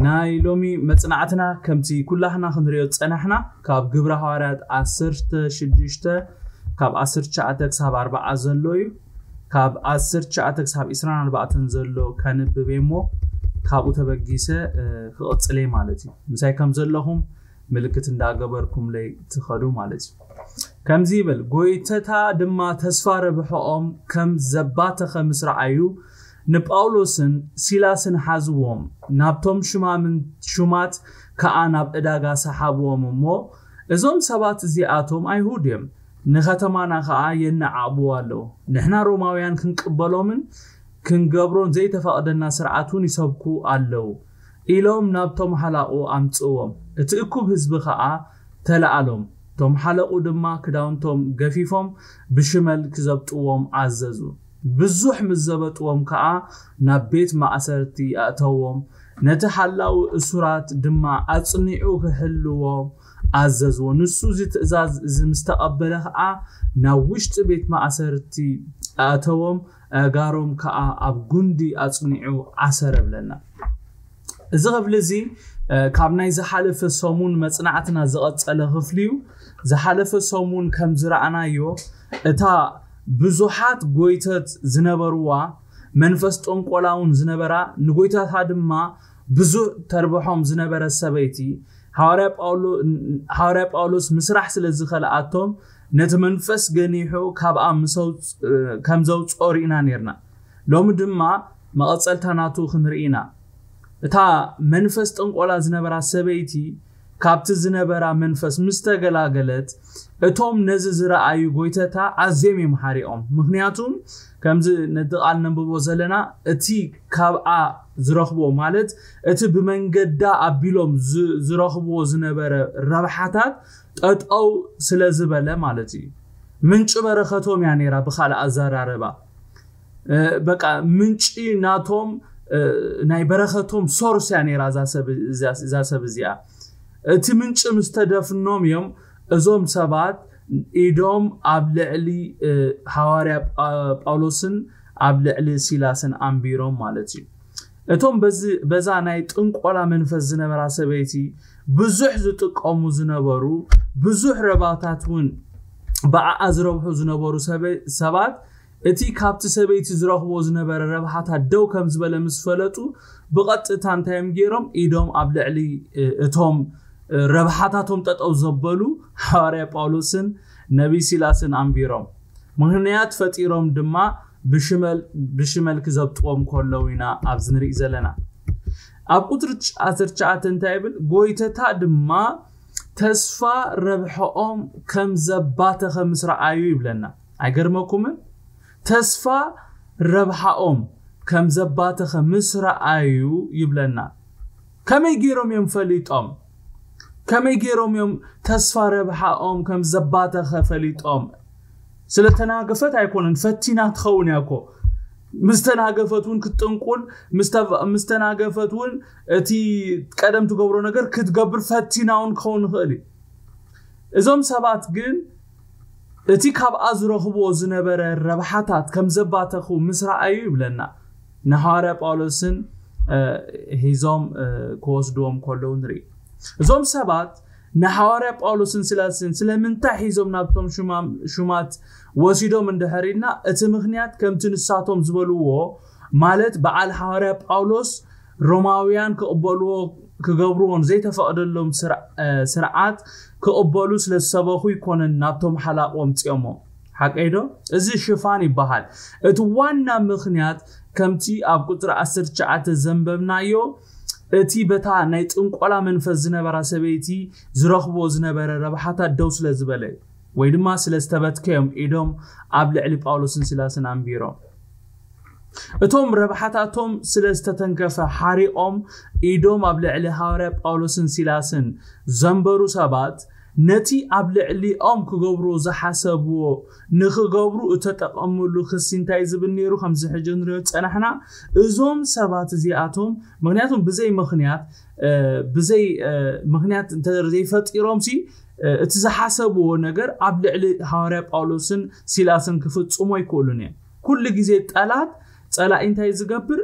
ናይ ሎሚ መጽናዕትና ከምቲ ኩላህና ክንሪኦ ዝጸናሕና ካብ ግብረ ሃዋርያት ዓሰርተ ሽዱሽተ ካብ ዓሰርተ ትሽዓተ ክሳብ ኣርባዓ ዘሎ እዩ። ካብ ዓሰርተ ትሽዓተ ክሳብ ዕስራን ኣርባዕተን ዘሎ ከንብብ እየ እሞ ካብኡ ተበጊሰ ክቕጽል እየ ማለት እዩ። ምሳይ ከም ዘለኹም ምልክት እንዳገበርኩምለይ ትኸዱ ማለት እዩ። ከምዚ ይብል፣ ጎይተታ ድማ ተስፋ ረብሖኦም ከም ዘባተኸ ምስ ረኣዩ ንጳውሎስን ሲላስን ሓዝዎም፣ ናብቶም ሽማምን ሹማት ከኣ ናብ ዕዳጋ ሰሓብዎም እሞ፣ እዞም ሰባት እዚኣቶም ኣይሁድ እዮም፣ ንኸተማና ከኣ የነዓዕብዋ ኣለዉ። ንሕና ሮማውያን ክንቅበሎምን ክንገብሮን ዘይተፈቕደልና ስርዓት እውን ይሰብኩ ኣለዉ ኢሎም ናብቶም ሓላቑ ኣምጽእዎም። እቲ እኩብ ህዝቢ ከኣ ተለኣሎም። እቶም ሓለቑ ድማ ክዳውንቶም ገፊፎም ብሽመል ክዘብጥዎም ኣዘዙ። ብዙሕ ምስ ዘበጥዎም ከኣ ናብ ቤት ማእሰርቲ ኣእተዎም። ነቲ ሓላዊ እሱራት ድማ ኣጽኒዑ ክሕልዎም ኣዘዝዎ። ንሱ እዚ ትእዛዝ እዚ ምስ ተቐበለ ከኣ ናብ ውሽጢ ቤት ማእሰርቲ ኣእተዎም። ኣእጋሮም ከኣ ኣብ ጉንዲ ኣጽኒዑ ዓሰረ ብለና። እዚ ክፍሊ እዚ ካብ ናይ ዝሓለፈ ሰሙን መጽናዕትና ዝቐጸለ ክፍሊ እዩ። ዝሓለፈ ሰሙን ከም ዝረኣናዮ እታ ብዙሓት ጎይተት ዝነበርዋ መንፈስ ጠንቆላ እውን ዝነበራ ንጎይታታ ድማ ብዙሕ ተርብሖም ዝነበረ ሰበይቲ ሃዋርያ ጳውሎስ ምስራሕ ስለ ዝኸልኣቶም ነቲ መንፈስ ገኒሑ ካብኣ ከም ዘውፅኦ ርኢና ነርና። ሎሚ ድማ መቐፀልታ ናቱ ክንርኢ ኢና። እታ መንፈስ ጠንቆላ ዝነበራ ሰበይቲ ካብቲ ዝነበራ መንፈስ ምስ ተገላገለት እቶም ነዚ ዝረኣዩ ጎይተታ ኣዝዮም እዮም ሓሪቖም። ምክንያቱም ከምዚ ነቲ ቃል ነንብቦ ዘለና እቲ ካብኣ ዝረኽቦ ማለት እቲ ብመንገዳ ኣቢሎም ዝረኽብዎ ዝነበረ ረብሓታት ጠጠው ስለ ዝበለ ማለት እዩ። ምንጭ በረኸቶም እያ ነይራ። ብካልእ ኣዘራረባ በቃ ምንጪ ናቶም ናይ በረኸቶም ሶርስ እያ ነይራ እዛ ሰብ እዚኣ። እቲ ምንጭ ምስ ተደፍኖም እዮም እዞም ሰባት ኢዶም ኣብ ልዕሊ ሃዋርያ ጳውሎስን ኣብ ልዕሊ ሲላስን ኣንቢሮም ማለት እዩ። እቶም በዛ ናይ ጥንቆላ መንፈስ ዝነበራ ሰበይቲ ብዙሕ ዝጥቀሙ ዝነበሩ ብዙሕ ረባታት እውን ብኣኣ ዝረብሑ ዝነበሩ ሰባት እቲ ካብቲ ሰበይቲ ዝረኽቦ ዝነበረ ረብሓታት ደው ከም ዝበለ ምስ ፈለጡ ብቐጥታ እንታይ እዮም ገይሮም? ኢዶም ኣብ ልዕሊ እቶም ረብሓታቶም ጠጠው ዘበሉ ሃዋርያ ጳውሎስን ነቢይ ሲላስን ኣንቢሮም ምኽንያት ፈጢሮም ድማ ብሽመል ክዘብጥዎም ከለዉ ኢና ኣብዚ ንርኢ ዘለና። ኣብ ቁፅሪ ዓሰርተ ትሽዓተ እንታይ ይብል? ጎይተታ ድማ ተስፋ ረብሐኦም ከም ዘባተኸ ምስ ረኣዩ ይብለና። ኣይገርመኩምን? ተስፋ ረብሓኦም ከም ዘባተኸ ምስ ረኣዩ ይብለና። ከመይ ገይሮም እዮም ፈሊጦም? ከመይ ገይሮም እዮም ተስፋ ረብሓኦም ከም ዘባተኸ ፈሊጦም? ስለ ተናገፈት ኣይኮነን፣ ፈቲና ትኸውን እያ እኮ። ምስ ተናገፈት እውን ክትጥንቁል፣ ምስ ተናገፈት እውን እቲ ቀደም ትገብሮ ነገር ክትገብር ፈቲና እውን ክኸውን ይኽእል እዩ። እዞም ሰባት ግን እቲ ካብኣ ዝረኽብዎ ዝነበረ ረብሓታት ከም ዘባተኹ ምስ ረኣዩ ይብለና። ንሃዋርያ ጳውሎስን ሒዞም ክወስድዎም ከለዉ ንርኢ። እዞም ሰባት ንሃዋርያ ጳውሎስን ሲላስን ስለምንታይ ሒዞም ናብቶም ሹማት ወሲዶም እንድሕር ኢልና፣ እቲ ምኽንያት ከምቲ ንሳቶም ዝበልዎ ማለት በዓል ሃዋርያ ጳውሎስ ሮማውያን ክቕበልዎ ክገብርዎን ዘይተፈቕደሎም ስርዓት ክቕበሉ ስለ ዝሰበኹ ይኮነን ናብቶም ሓላቆም ጽዮሞ። ሓቀይ ዶ? እዚ ሽፋን ይበሃል። እቲ ዋና ምኽንያት ከምቲ ኣብ ቁፅሪ ዓሰርተ ትሽዓተ ዘንበብናዮ እቲ በታ ናይ ጥንቆላ መንፈስ ዝነበራ ሰበይቲ ዝረኽቦ ዝነበረ ረብሓታት ደው ስለ ዝበለ ወይ ድማ ስለ ዝተበትከዮም ኢዶም ኣብ ልዕሊ ጳውሎስን ሲላስን ኣንቢሮም። እቶም ረብሓታቶም ስለ ዝተተንከፈ ሓሪቖም ኢዶም ኣብ ልዕሊ ሃዋርያ ጳውሎስን ሲላስን ዘንበሩ ሰባት ነቲ ኣብ ልዕሊኦም ክገብርዎ ዝሓሰብዎ ንኽገብሩ እተጠቐምሉ ክሲ እንታይ ዝብል ነይሩ? ከምዚ ሕጂ ንሪኦ ዝጸናሕና እዞም ሰባት እዚኣቶም ምክንያቱም ብዘይ ምክንያት ብዘይ ምክንያት እንተ ዘይፈጢሮም ሲ እቲ ዝሓሰብዎ ነገር ኣብ ልዕሊ ሃዋርያ ጳውሎስን ሲላስን ክፍጽሞ ኣይክእሉን እዮም። ኩሉ ግዜ ጠላት ጸላኢ እንታይ ዝገብር?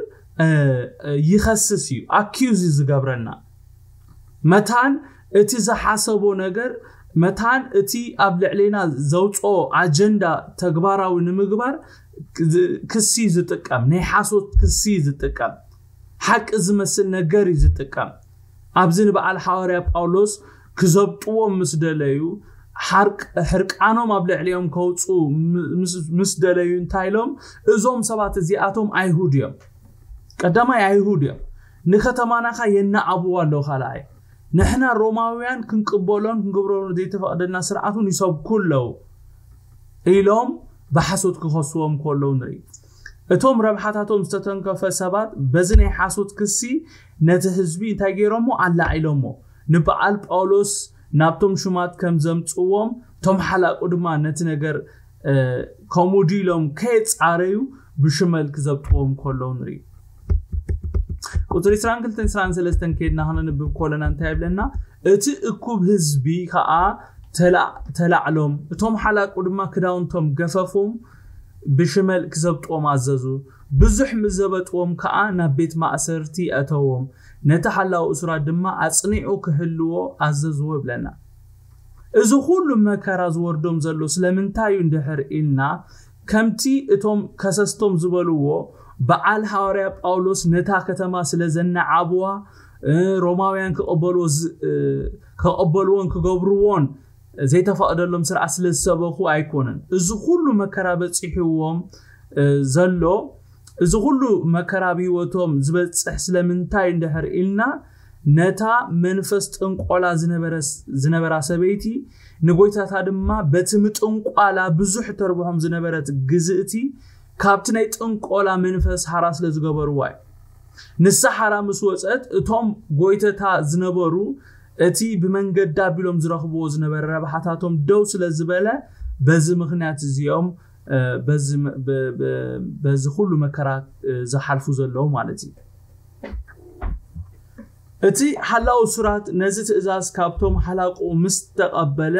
ይኸስስ እዩ፣ ኣኪዩዝ እዩ ዝገብረና። መታን እቲ ዝሓሰቦ ነገር፣ መታን እቲ ኣብ ልዕሌና ዘውፅኦ ኣጀንዳ ተግባራዊ ንምግባር ክሲ ዝጥቀም፣ ናይ ሓሶት ክሲ ዝጥቀም፣ ሓቂ ዝመስል ነገር እዩ ዝጥቀም። ኣብዚ ንበዓል ሓዋርያ ጳውሎስ ክዘብጥዎም ምስ ደለዩ፣ ሕርቃኖም ኣብ ልዕሊኦም ከውፁ ምስ ደለዩ እንታይ ኢሎም? እዞም ሰባት እዚኣቶም ኣይሁድ እዮም። ቀዳማይ ኣይሁድ እዮም። ንከተማናኻ የናዓብዋ ኣለዉ። ካልኣይ ንሕና ሮማውያን ክንቅበሎን ክንገብሮን ዘይተፈቕደልና ስርዓት እውን ይሰብኩ ኣለዉ ኢሎም ብሓሶት ክኸስዎም ከለዉ ንርኢ። እቶም ረብሓታቶም ዝተተንከፈ ሰባት በዚ ናይ ሓሶት ክሲ ነቲ ህዝቢ እንታይ ገይሮሞ? ኣላዒሎሞ። ንበዓል ጳውሎስ ናብቶም ሹማት ከም ዘምፅዎም፣ እቶም ሓላቁ ድማ ነቲ ነገር ከምኡ ድዩ ኢሎም ከየፃረዩ ብሽመል ክዘብጥዎም ከለዉ ንርኢ። ቁፅሪ ዕስራን ክልተን ዕስራን ሰለስተን ከይድና ክነንብብ ከለና እንታይ ይብለና? እቲ እኩብ ህዝቢ ከዓ ተላዕሎም፣ እቶም ሓላቁ ድማ ክዳውንቶም ገፈፎም ብሽመል ክዘብጥዎም ኣዘዙ። ብዙሕ ምስ ዘበጥዎም ከዓ ናብ ቤት ማእሰርቲ ኣእተዎም። ነቲ ሓላዊ እሱራት ድማ ኣጽኒዑ ክህልዎ ኣዘዝዎ ይብለና። እዚ ኩሉ መከራ ዝወርዶም ዘሎ ስለምንታይ እዩ እንድሕር ኢልና፣ ከምቲ እቶም ከሰስቶም ዝበልዎ፣ በዓል ሃዋርያ ጳውሎስ ነታ ከተማ ስለ ዘነዓብዋ፣ እ፣ ሮማውያን ክቕበልዎ ዝ-፣ እ፣ ክቕበልዎን ክገብርዎን ዘይተፈቕደሎም ስርዓት ስለ ዝሰበኹ ኣይኮነን። እዚ ኩሉ መከራ በፂሕዎም፣ እ፣ ዘሎ፣ እዚ ኩሉ መከራ ኣብ ህይወቶም ዝበፅሕ ስለምንታይ እንድሕር ኢልና፣ ነታ መንፈስ ጥንቆላ ዝነበረ-፣ ዝነበራ ሰበይቲ፣ ንጎይታታ ድማ በቲ ምጥንቋላ ብዙሕ ተርብሖም ዝነበረት ግዝእቲ፣ ካብቲ ናይ ጥንቆላ መንፈስ ሓራ ስለ ዝገበርዋ እዩ። ንሳ ሓራ ምስ ወፀት፣ እቶም ጎይተታ ዝነበሩ እቲ ብመንገዳ ኣቢሎም ዝረኽብዎ ዝነበረ ረብሓታቶም ደው ስለ ዝበለ፣ በዚ ምኽንያት እዚኦም፣ እ፣ በዚ መ-፣ በ-፣ በ-፣ በዚ ኩሉ መከራ፣ እ፣ ዝሓልፉ ዘለዉ ማለት እዩ። እቲ ሓላው እሱራት ነዚ ትእዛዝ ካብቶም ሓላቁ ምስ ተቐበለ፣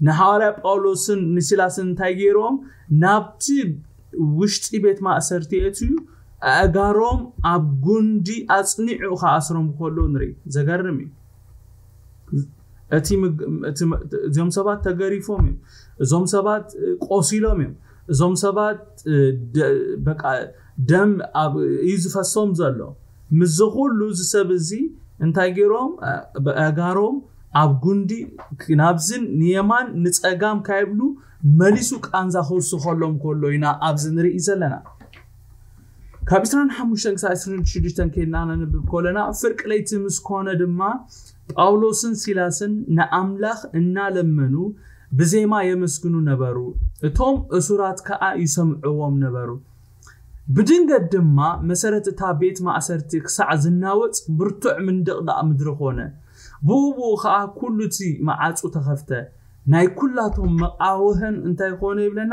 ንሃዋርያ ጳውሎስን ንሲላስን እንታይ ገይሮም? ናብቲ ውሽጢ ቤት ማእሰርቲ የእትዩ፣ ኣእጋሮም ኣብ ጉንዲ ኣጽኒዑ ክኣስሮም ከሎ ንርኢ። ዘገርም እዩ። እቲ ምግ-፣ እቲ መ-፣ እዚኦም ሰባት ተገሪፎም እዮም። እዞም ሰባት ቆሲሎም እዮም። እዞም ሰባት ደ-፣ በቃ ደም ኣብ እዩ ዝፈሶም ዘሎ። ምስዚ ኩሉ እዚ ሰብ እዚ እንታይ ገይሮም? ኣእጋሮም ኣብ ጉንዲ ናብዝን ንየማን ንጸጋም ካይብሉ መሊሱ ቃንዛ ክውስኸሎም ከሎ ኢና ኣብዚ ንርኢ ዘለና። ካብ ዕስራን ሓሙሽተን ክሳብ ዕስራን ሽዱሽተን ከይድና ነንብብ ከለና፣ ፍርቂ ለይቲ ምስ ኮነ ድማ ጳውሎስን ሲላስን ንኣምላኽ እናለመኑ ብዜማ የመስግኑ ነበሩ። እቶም እሱራት ከኣ ይሰምዕዎም ነበሩ። ብድንገት ድማ መሰረት እታ ቤት ማእሰርቲ ክሳዕ ዝናወጽ ብርቱዕ ምንድቕዳቕ ምድሪ ኮነ። ብኡ ብኡ ኸኣ ኩሉ እቲ መዓጹ ተኸፍተ። ናይ ኩላቶም መቓውህን እንታይ ኮነ ይብለና?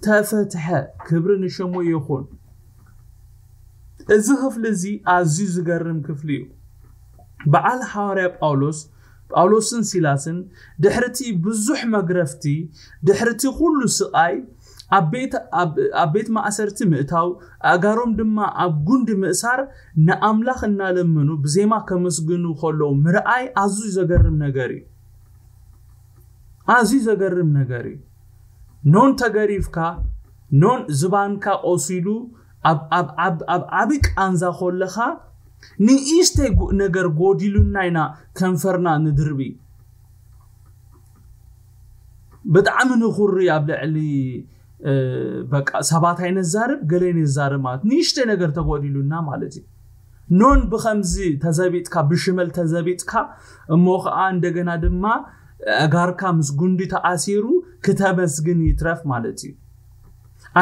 ተፈትሐ። ክብሪ ንሽሙ ይኹን። እዚ ክፍሊ እዚ ኣዝዩ ዝገርም ክፍሊ እዩ። በዓል ሃዋርያ ጳውሎስ፣ ጳውሎስን ሲላስን ድሕርቲ ብዙሕ መግረፍቲ፣ ድሕርቲ ኩሉ ስቓይ፣ ኣብ ቤት፣ ኣብ፣ ኣብ ቤት ማእሰርቲ ምእታው፣ ኣእጋሮም ድማ ኣብ ጉንዲ ምእሳር፣ ንኣምላኽ እናለመኑ ብዜማ ከመስግኑ ከለዉ ምርኣይ ኣዝዩ ዘገርም ነገር እዩ። ኣዝዩ ዘገርም ነገር እዩ። ኖን ተገሪፍካ፣ ኖን ዝባንካ ቆሲሉ፣ ኣብ፣ ኣብ፣ ኣብ፣ ኣብ ዓቢ ቃንዛ ከለኻ፣ ንእሽተይ ጎ-፣ ነገር ጎዲሉና ኢና ከንፈርና ንድርቢ። ብጣዕሚ ንኹሪ ኣብ ልዕሊ፣ እ፣ በቃ ሰባት ኣይነዛርብ፣ ገለ ኣይነዛርብ ማለት ንእሽተይ ነገር ተጎዲሉና ማለት እዩ። ኖን ብኸምዚ ተዘቢጥካ፣ ብሽመል ተዘቢጥካ፣ እሞ ኸዓ እንደገና ድማ ኣእጋርካ ምስ ጉንዲ ተኣሲሩ ክተመስግን ይትረፍ ማለት እዩ።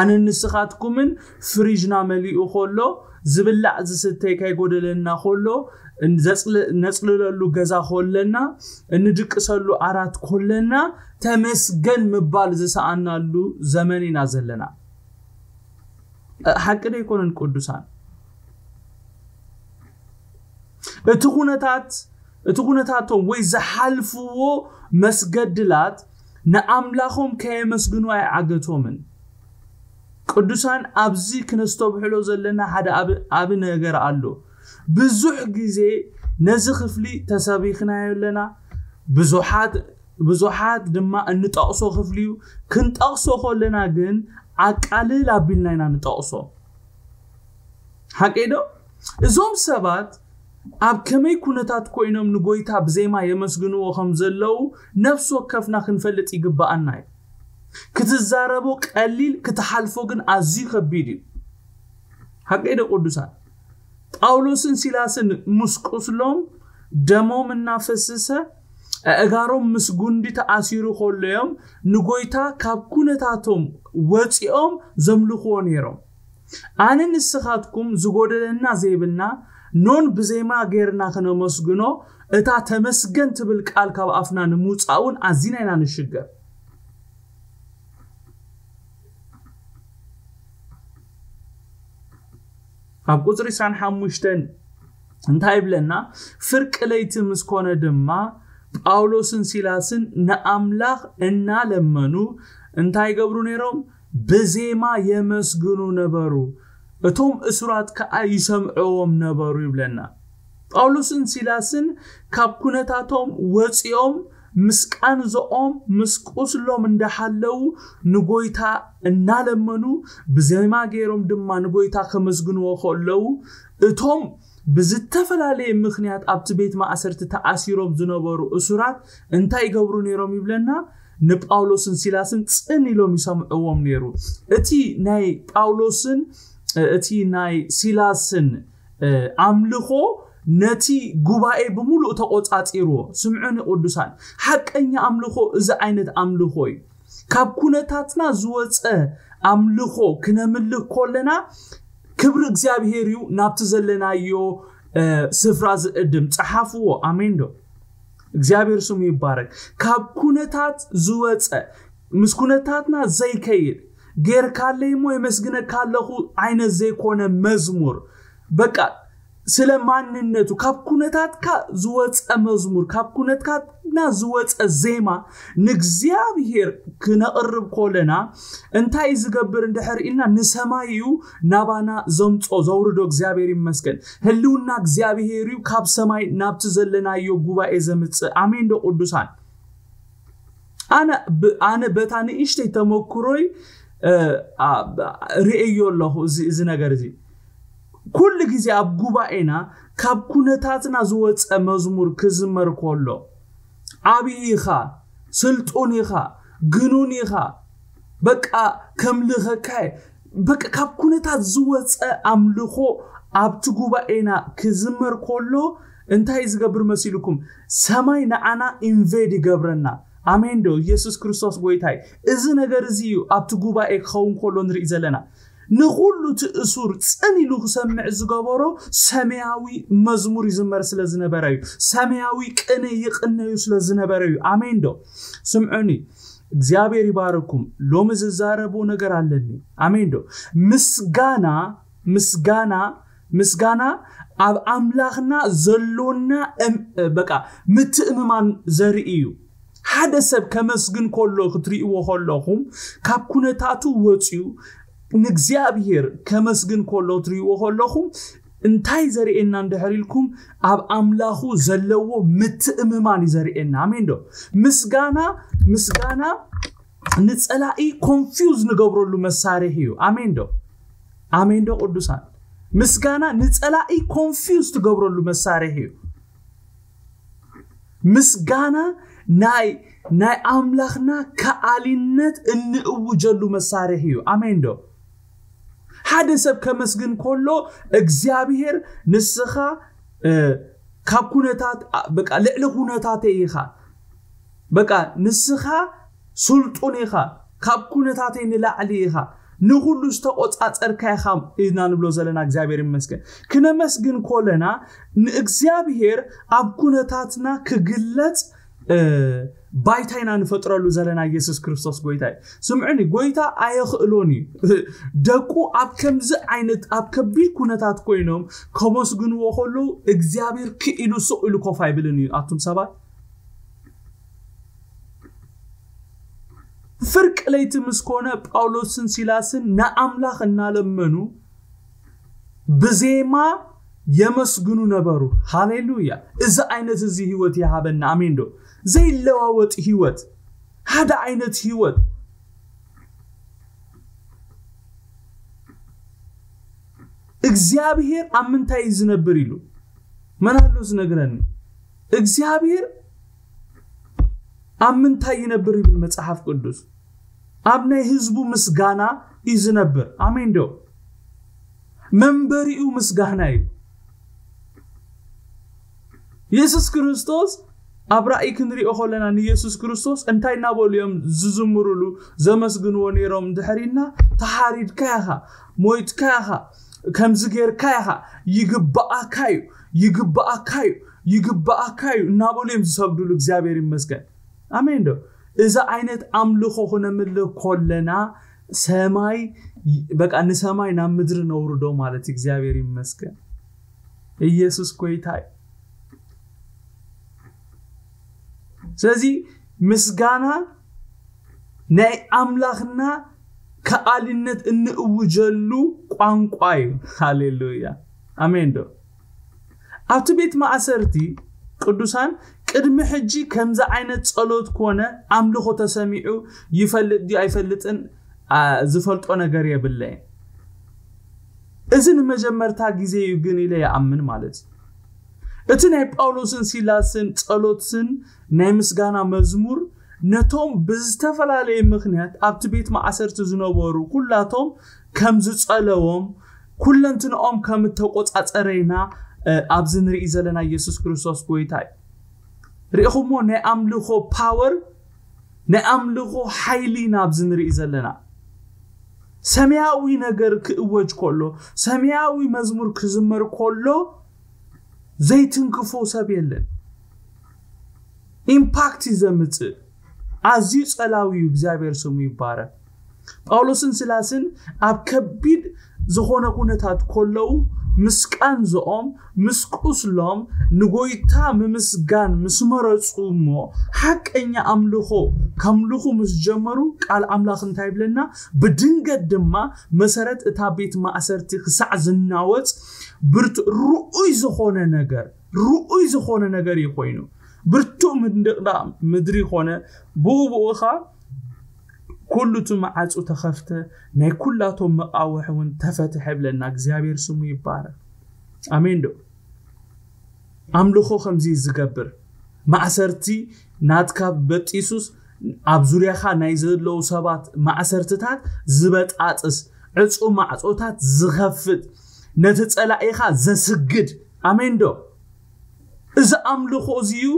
ኣነን ንስኻትኩምን ፍሪጅና መሊኡ ከሎ፣ ዝብላዕ ዝስተይ ከይጎደለና ከሎ፣ ዘጽል-፣ ነጽልለሉ ገዛ ከለና፣ እንድቅሰሉ ዓራት ከለና፣ ተመስገን ምባል ዝሰኣናሉ ዘመን ኢና ዘለና። ሓቂ ዶ ኣይኮነን ቅዱሳን? እቲ ኩነታት፣ እቲ ኩነታቶም ወይ ዝሓልፍዎ መስገድላት ንኣምላኾም ከየመስግኑ ኣይዓገቶምን። ቅዱሳን ኣብዚ ክነስተብሕሎ ዘለና ሓደ ኣብ- ኣብ ነገር ኣሎ። ብዙሕ ግዜ ነዚ ክፍሊ ተሰቢኽናዮ ኣለና። ብዙሓት ብዙሓት ድማ እንጠቕሶ ክፍሊ እዩ። ክንጠቕሶ ከለና ግን ኣቃልል ኣቢልና ኢና ንጠቕሶ። ሓቂ ዶ? እዞም ሰባት ኣብ ከመይ ኩነታት ኮይኖም ንጎይታ ብዜማ የመስግንዎ ከም ዘለዉ ነፍሲ ወከፍና ክንፈልጥ ይግብኣና እዩ። ክትዛረቦ ቀሊል፣ ክትሓልፎ ግን ኣዝዩ ከቢድ እዩ። ሓቂ ዶ ቅዱሳን? ጳውሎስን ሲላስን ምስ ቁስሎም ደሞም እናፈሰሰ ኣእጋሮም ምስ ጉንዲ ተኣሲሩ ከሎ እዮም ንጎይታ ካብ ኩነታቶም ወፂኦም ዘምልኽዎ ነይሮም። ኣነ ንስኻትኩም ዝጎደለና ዘይብልና ኖን ብዜማ ጌርና ክነመስግኖ እታ ተመስገን ትብል ቃል ካብ ኣፍና ንምውፃእ እውን ኣዚና ኢና ንሽገር። ኣብ ቁፅሪ ዕስራን ሓሙሽተን እንታይ ይብለና? ፍርቂ ለይቲ ምስ ኮነ ድማ ጳውሎስን ሲላስን ንኣምላኽ እናለመኑ እንታይ ይገብሩ ነይሮም? ብዜማ የመስግኑ ነበሩ። እቶም እሱራት ከኣ ይሰምዕዎም ነበሩ ይብለና። ጳውሎስን ሲላስን ካብ ኩነታቶም ወፂኦም ምስ ቃንዝኦም ምስ ቁስሎም እንዳሓለዉ ንጎይታ እናለመኑ ብዜማ ገይሮም ድማ ንጎይታ ከመስግንዎ ከለዉ እቶም ብዝተፈላለየ ምክንያት ኣብቲ ቤት ማእሰርቲ ተኣሲሮም ዝነበሩ እሱራት እንታይ ይገብሩ ነይሮም ይብለና? ንጳውሎስን ሲላስን ፅን ኢሎም ይሰምዕዎም ነይሩ። እቲ ናይ ጳውሎስን እቲ ናይ ሲላስን ኣምልኾ ነቲ ጉባኤ ብምሉእ ተቆፃፂርዎ። ስምዑኒ ቅዱሳን፣ ሓቀኛ ኣምልኾ እዚ ዓይነት ኣምልኾ እዩ። ካብ ኩነታትና ዝወፀ ኣምልኾ ክነምልኽ ከለና ክብሪ እግዚኣብሄር እዩ ናብቲ ዘለናዮ ስፍራ ዝእድም። ፀሓፍዎ። ኣሜን ዶ? እግዚኣብሔር ስሙ ይባረክ። ካብ ኩነታት ዝወፀ፣ ምስ ኩነታትና ዘይከይድ፣ ጌርካለይ እሞ የመስግነካ ኣለኹ ዓይነት ዘይኮነ መዝሙር፣ በቃ ስለ ማንነቱ ካብ ኩነታትካ ዝወፀ መዝሙር፣ ካብ ኩነታትና ዝወፀ ዜማ ንእግዚኣብሔር ክነቕርብ ከለና እንታይ ዝገብር እንድሕር ኢልና ንሰማይ እዩ ናባና ዘምፆ ዘውርዶ። እግዚኣብሔር ይመስገን። ህልውና እግዚኣብሔር እዩ ካብ ሰማይ ናብቲ ዘለናዮ ጉባኤ ዘምፅእ። ኣሜን ዶ ቅዱሳን? ኣነ ብ- ኣነ በታ ንእሽተይ ተመክሮይ እ፣ ኣ- ብ- ርእዮ ኣለኹ። እዚ እዚ ነገር እዚ ኩሉ ግዜ ኣብ ጉባኤና ካብ ኩነታትና ዝወፀ መዝሙር ክዝመር ከሎ ዓብዪ ኢኻ፣ ስልጡን ኢኻ፣ ግኑን ኢኻ፣ በቃ ከምልኸካ እየ፣ በቃ ካብ ኩነታት ዝወፀ ኣምልኾ ኣብቲ ጉባኤና ክዝመር ከሎ እንታይ ዝገብር መሲልኩም? ሰማይ ንዓና ኢንቬድ ይገብረና። ኣሜን ዶ? ኢየሱስ ክርስቶስ ጎይታይ። እዚ ነገር እዚ እዩ ኣብቲ ጉባኤ ክኸውን ከሎ ንርኢ ዘለና። ንኹሉ እቲ እሱር ጽን ኢሉ ክሰምዕ ዝገበሮ ሰማያዊ መዝሙር ይዝመር ስለ ዝነበረ እዩ። ሰማያዊ ቅኔ ይቕነዩ ስለ ዝነበረ እዩ። ኣሜን ዶ? ስምዑኒ፣ እግዚኣብሔር ይባርኩም። ሎሚ ዝዛረቦ ነገር ኣለኒ። ኣሜን ዶ? ምስጋና ምስጋና ምስጋና ኣብ ኣምላኽና ዘሎና እም- በቃ ምትእምማን ዘርኢ እዩ። ሓደ ሰብ ከመስግን ከሎ ክትርእይዎ ከለኹም፣ ካብ ኩነታቱ ወፅዩ ንእግዚኣብሔር ከመስግን ከሎ ትርእይዎ ከለኹም እንታይ ዘርእየና እንድሕር ኢልኩም፣ ኣብ ኣምላኹ ዘለዎ ምትእምማን እዩ ዘርእየና። ኣሜን ዶ? ምስጋና ምስጋና ንፀላኢ ኮንፊውዝ ንገብረሉ መሳርሒ እዩ። ኣሜን ዶ? ኣሜን ዶ ቅዱሳን? ምስጋና ንፀላኢ ኮንፊውዝ ትገብረሉ መሳርሒ እዩ። ምስጋና ናይ ናይ ኣምላኽና ከኣሊነት እንእውጀሉ መሳርሒ እዩ። ኣሜን ዶ? ሓደ ሰብ ከመስግን ከሎ እግዚኣብሔር ንስኻ እ፣ ካብ ኩነታት ኣ- በቃ ልዕሊ ኩነታተይ ኢኻ፣ በቃ ንስኻ ስልጡን ኢኻ፣ ካብ ኩነታተይ ንላዕሊ ኢኻ፣ ንኹሉ ዝተቆፃፀርካ ኢኻ ኢና ንብሎ ዘለና። እግዚኣብሔር ይመስገን። ክነመስግን ከለና ንእግዚኣብሔር ኣብ ኩነታትና ክግለፅ እ፣ ባይታ ኢና ንፈጥረሉ ዘለና። ኢየሱስ ክርስቶስ ጎይታ እዩ። ስምዑኒ፣ ጎይታ ኣየኽእሎን እዩ። ደቁ ኣብ ከምዚ ዓይነት ኣብ ከቢድ ኩነታት ኮይኖም ከመስግንዎ ከለዉ እግዚኣብሔር ክኢሉ ስቕ ኢሉ ኮፍ ኣይብልን እዩ። ኣቱም ሰባት ፍርቂ ለይቲ ምስ ኮነ ጳውሎስን ሲላስን ንኣምላኽ እናለመኑ ብዜማ የመስግኑ ነበሩ። ሃሌሉያ። እዚ ዓይነት እዚ ህይወት ይሃበና። ኣሜን ዶ? ዘይለዋወጥ ህይወት፣ ሓደ ዓይነት ህይወት። እግዚኣብሔር ኣብ ምንታይ እዩ ዝነብር ኢሉ መን ኣሎ ዝነግረኒ? እግዚኣብሔር ኣብ ምንታይ ይነብር ይብል መጽሓፍ ቅዱስ? ኣብ ናይ ህዝቡ ምስጋና እዩ ዝነብር። ኣሜን ዶ? መንበሪኡ ምስጋና እዩ። የሱስ ክርስቶስ ኣብ ራእይ ክንሪኦ ከለና ንየሱስ ክርስቶስ እንታይ እናበሉ እዮም ዝዝምሩሉ ዘመስግንዎ ነይሮም እንድሕር ኢልና፣ ተሓሪድካ ኢኻ፣ ሞይትካ ኢኻ፣ ከምዚ ጌርካ ኢኻ፣ ይግብኣካ እዩ፣ ይግብኣካ እዩ፣ ይግብኣካ እዩ እናበሉ እዮም ዝሰግዱሉ። እግዚኣብሔር ይመስገን። ኣሜን ዶ? እዚ ዓይነት ኣምልኾ ክነምልኽ ከለና ሰማይ፣ በቃ ንሰማይ ናብ ምድሪ ነውርዶ ማለት እዩ። እግዚኣብሔር ይመስገን። ኢየሱስ ጎይታ እዩ። ስለዚ ምስጋና ናይ ኣምላኽና ከኣልነት እንእውጀሉ ቋንቋ እዩ። ሃሌሉያ። ኣሜን ዶ? ኣብቲ ቤት ማእሰርቲ ቅዱሳን ቅድሚ ሕጂ ከምዚ ዓይነት ጸሎት ኮነ ኣምልኾ ተሰሚዑ ይፈልጥ ድዩ ኣይፈልጥን፣ አ፣ ዝፈልጦ ነገር የብለይን። እዚ ንመጀመርታ ግዜ እዩ ግን ኢለ ይኣምን ማለት እዩ። እቲ ናይ ጳውሎስን ሲላስን ጸሎትን ናይ ምስጋና መዝሙር ነቶም ብዝተፈላለየ ምኽንያት ኣብቲ ቤት ማእሰርቲ ዝነበሩ ኩላቶም ከም ዝጸለዎም፣ ኩለንትንኦም ከም እተቆጻጸረ ኢና፣ እ፣ ኣብዚ ንርኢ ዘለና ኢየሱስ ክርስቶስ ጎይታ እዩ። ርኢኹሞ? ናይ ኣምልኾ ፓወር፣ ናይ ኣምልኾ ሓይሊ ኢና ኣብዚ ንርኢ ዘለና። ሰማያዊ ነገር ክእወጅ ከሎ፣ ሰማያዊ መዝሙር ክዝመር ከሎ ዘይትንክፎ ሰብ የለን። ኢምፓክት እዩ ዘምጽእ። ኣዝዩ ጸላዊ እዩ። እግዚኣብሔር ስሙ ይባረክ። ጳውሎስን ሲላስን ኣብ ከቢድ ዝኾነ ኩነታት ከለዉ ምስ ቃንዝኦም፣ ምስ ቁስሎም ንጎይታ ምምስጋን ምስ መረጹ እሞ ሓቀኛ ኣምልኾ ከምልኹ ምስ ጀመሩ ቃል ኣምላኽ እንታይ ይብለና? ብድንገት ድማ መሰረት እታ ቤት ማእሰርቲ ክሳዕ ዝናወጽ ብርቱ-፣ ርኡይ ዝኾነ ነገር፣ ርኡይ ዝኾነ ነገር እዩ ኮይኑ። ብርቱእ ምድንጋቕ ምድሪ ኮነ፣ ብኡ ብኡ ኸኣ ኩሉ እቲ መዓጹ ተኸፍተ፣ ናይ ኩላቶም መቓውሕ እውን ተፈትሐ ይብለና። እግዚኣብሔር ስሙ ይባረክ። ኣሜን ዶ? ኣምልኾ ከምዚ እዩ ዝገብር። ማእሰርቲ ናትካ በጢሱስ ኣብ ዙርያኻ ናይ ዘለዉ ሰባት ማእሰርትታት ዝበጣጥስ፣ ዕጹ ማዕጾታት ዝኸፍት፣ ነቲ ጸላኢኻ ዘስግድ። ኣሜን ዶ? እዚ ኣምልኾ እዚ እዩ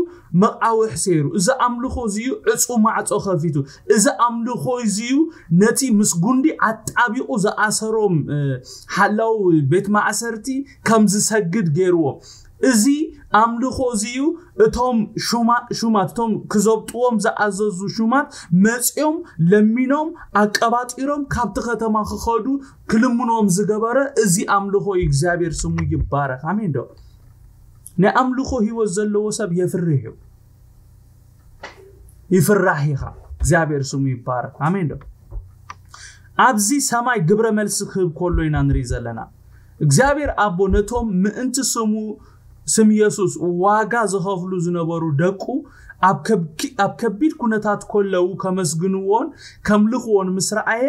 መቓውሕ ሰይሩ። እዚ ኣምልኾ እዚ እዩ ዕጹ ማዕጾ ከፊቱ። እዚ ኣምልኾ እዚ እዩ ነቲ ምስ ጉንዲ ኣጣቢቑ ዝኣሰሮም፣ እ፣ ሓላው ቤት ማእሰርቲ ከም ዝሰግድ ገይርዎ። እዚ ኣምልኾ እዚ እዩ እቶም ሹማ-፣ ሹማት፣ እቶም ክዘብጥዎም ዝኣዘዙ ሹማት መጺኦም ለሚኖም ኣቀባጢሮም ካብቲ ከተማ ክኸዱ ክልምኖም ዝገበረ። እዚ ኣምልኾ እዩ። እግዚኣብሔር ስሙ ይባረክ። ኣሜን ዶ? ናይ ኣምልኾ ህይወት ዘለዎ ሰብ የፍርህ እዩ። ይፍራሕ ኢኻ። እግዚኣብሔር ስሙ ይባረክ። ኣሜን ዶ? ኣብዚ ሰማይ ግብረ መልሲ ክህብ ከሎ ኢና ንርኢ ዘለና። እግዚኣብሔር ኣቦ ነቶም ምእንቲ ስሙ፣ ስም የሱስ ዋጋ ዝኸፍሉ ዝነበሩ ደቁ ኣብ ከብኪ-፣ ኣብ ከቢድ ኩነታት ከለዉ ከመስግንዎን ከምልኽዎን ምስ ረኣየ፣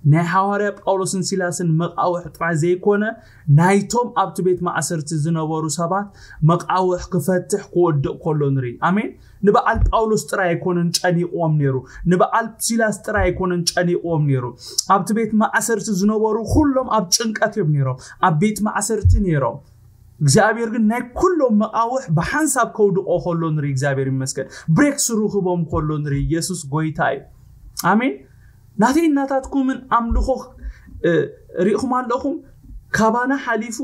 ናይ ሃዋርያ ጳውሎስን ሲላስን መቃውሕ ጥራይ ዘይኮነ፣ ናይቶም ኣብቲ ቤት ማእሰርቲ ዝነበሩ ሰባት መቃውሕ ክፈትሕ ክወድቕ ከሎ ንርኢ። ኣሜን። ንበዓል ጳውሎስ ጥራይ ኣይኮነን ጨኒቕዎም ነይሩ። ንበዓል ሲላስ ጥራይ ኣይኮነን ጨኒቕዎም ነይሩ። ኣብቲ ቤት ማእሰርቲ ዝነበሩ ኩሎም ኣብ ጭንቀት እዮም ነይሮም። ኣብ ቤት ማእሰርቲ ነይሮም። እግዚኣብሔር ግን ናይ ኩሎም መቃውሕ ብሓንሳብ ከውድቆ ከሎ ንርኢ። እግዚኣብሔር ይመስገን። ብሬክ ስሩ ክቦም ከሎ ንርኢ። ኢየሱስ ጎይታ እዩ። ኣሜን። ናተይ እናታትኩምን ኣምልኾ፣ እ፣ ርኢኹም ኣለኹም። ካባና ሓሊፉ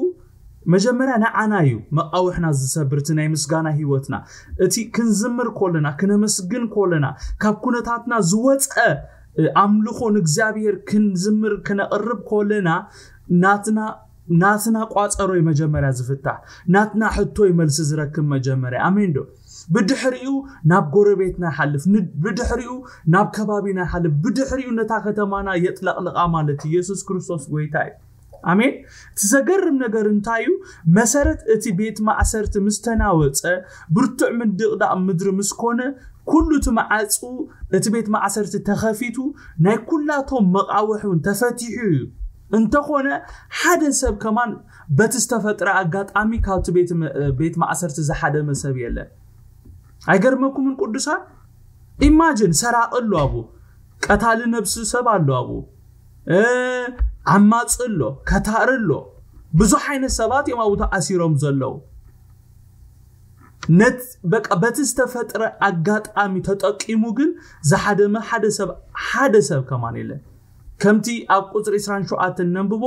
መጀመርያ ንዓና እዩ መቃውሕና ዝሰብር፣ እቲ ናይ ምስጋና ህይወትና። እቲ ክንዝምር ከለና፣ ክነመስግን ከለና፣ ካብ ኩነታትና ዝወፀ፣ እ፣ ኣምልኾ ንእግዚኣብሔር ክንዝምር፣ ክነቕርብ ከለና፣ ናትና፣ ናትና ቋፀሮ እዩ መጀመርያ ዝፍታሕ። ናትና ሕቶ እዩ መልሲ ዝረክብ መጀመርያ። ኣሜን ዶ? ብድሕሪኡ ናብ ጎረቤትና ይሓልፍ፣ ብድሕሪኡ ናብ ከባቢና ይሓልፍ፣ ብድሕሪኡ ነታ ከተማና የጥለቕልቓ ማለት እዩ። ኢየሱስ ክርስቶስ ጎይታ እዩ። ኣሜን። እቲ ዘገርም ነገር እንታይ እዩ? መሰረት እቲ ቤት ማእሰርቲ ምስ ተናወፀ፣ ብርቱዕ ምድቕዳቕ ምድሪ ምስ ኮነ፣ ኩሉ እቲ መዓፁ እቲ ቤት ማእሰርቲ ተኸፊቱ፣ ናይ ኩላቶም መቓውሕ እውን ተፈቲሑ እዩ። እንተኾነ ሓደ ሰብ ከማን በቲ ዝተፈጥረ ኣጋጣሚ ካብቲ ቤት ማእሰርቲ ዝሓደመ ሰብ የለን። ኣይገርመኩምን ቅዱሳን? ኢማጅን ሰራቂ ኣሎ ኣብኡ፣ ቀታሊ ነብሲ ሰብ ኣሎ ኣብኡ፣ ዓማፂ ኣሎ፣ ከታሪ ኣሎ፣ ብዙሕ ዓይነት ሰባት እዮም ኣብኡ ተኣሲሮም ዘለዉ። ነት በቃ በቲ ዝተፈጥረ ኣጋጣሚ ተጠቂሙ ግን ዝሓደመ ሓደ ሰብ ሓደ ሰብ ከማን የለን። ከምቲ ኣብ ቁፅሪ ዕስራን ሸውዓተን ነንብቦ፣